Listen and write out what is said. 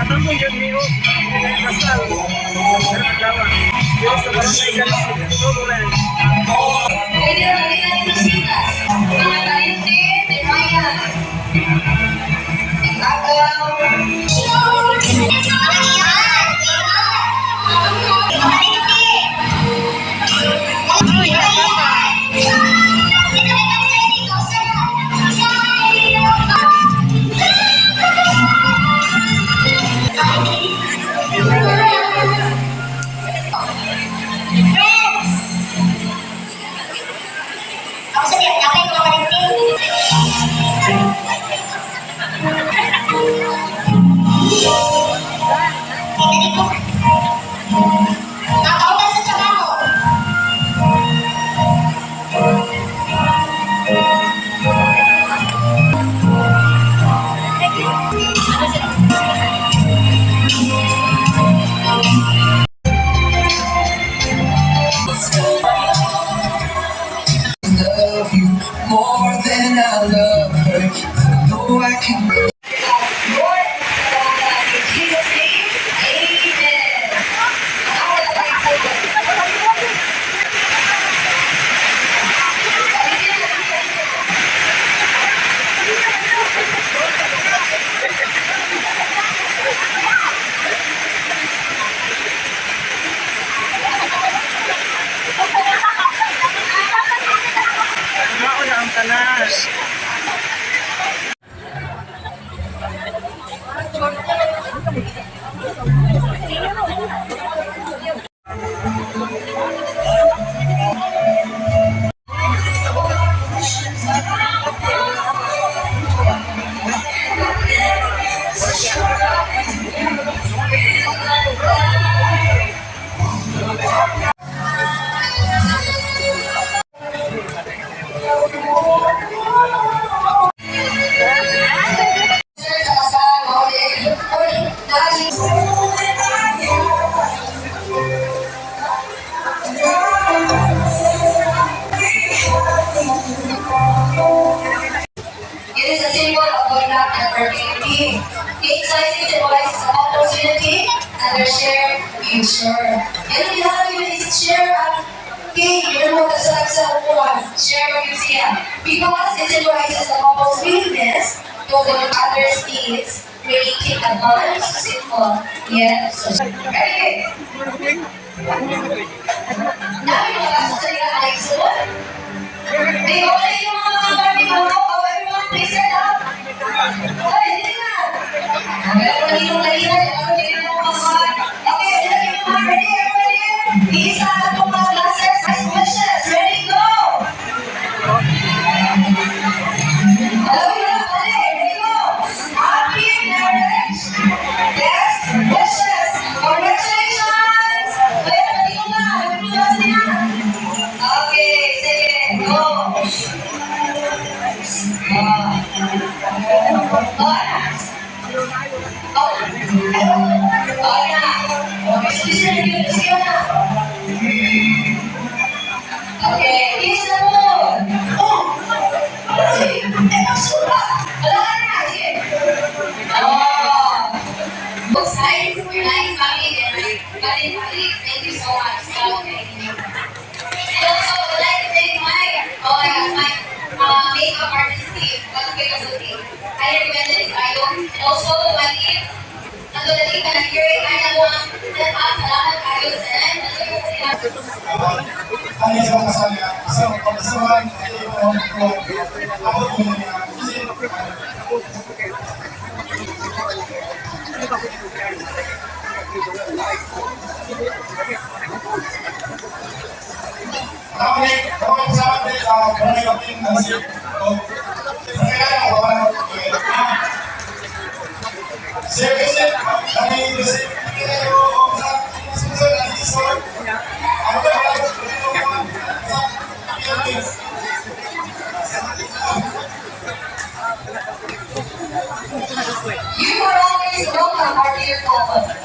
Nakatambong jud mi og kasal karong adlaw diri sa Barangay Tuburan. Pwede na rin Lucinas, mga parente ni Ryan. Agaw. Friends! Ako sa tiyan, ako yung mga parente. Kaya dali ko. Nakauban sa trabaho. Love you more than I love her. Though I can. Lord, in Jesus' name, amen. Mao na ang tanan. Sir, sa kasal, mauli, or dahil It is a symbol of good luck and fertility. Cake slicing symbolizes the couple's unity and their shared future. Yan ang ginagawa yun is share ang cake. Yun ang sa upuan. Share ang siya. Because it symbolizes the couple's willingness to put others' needs, creating a bond simple yet so. Ready? Dami mga kaso sa nila ay soon. May okay yung mga Barbie mo. Oh, everyone, please stand up. Ay, hindi na. Meron na yung kanina, meron na yung mga. Okay, ready, mga ready, ready. Isa atong mga glasses, best wishes. Ready, go! Alam mo na, ready, ready, go! Happy marriage! Best wishes! Congratulations! Ayan, pati na. Happy na. Okay, sige, go! Ah. Oh. Oh. Oh, na. Okay, sige, sige, na. Okay, kiss na mo. Oh! Sige, eh, magsuka. Wala ka na, sige. Oh. Both sides, your nice family, and my thank you so much. So, and also, I would like to thank my, oh my gosh, my makeup artist team, Pagkakit Azuki. I recommended it kayo. And also, my team, nandun na team na here, ay nakuha ang set up, salamat kayo sa tanan. Nandun yung sila. Ang isang kasal niya, isang pagkasuhan, ay ito ang ako po niya. Kami salamat din sa barangay captain na si kaya ako ba Sir Joseph, kami Joseph, kayo sa sponsor na sponsor. Ako ba sa You are always welcome, our dear couple.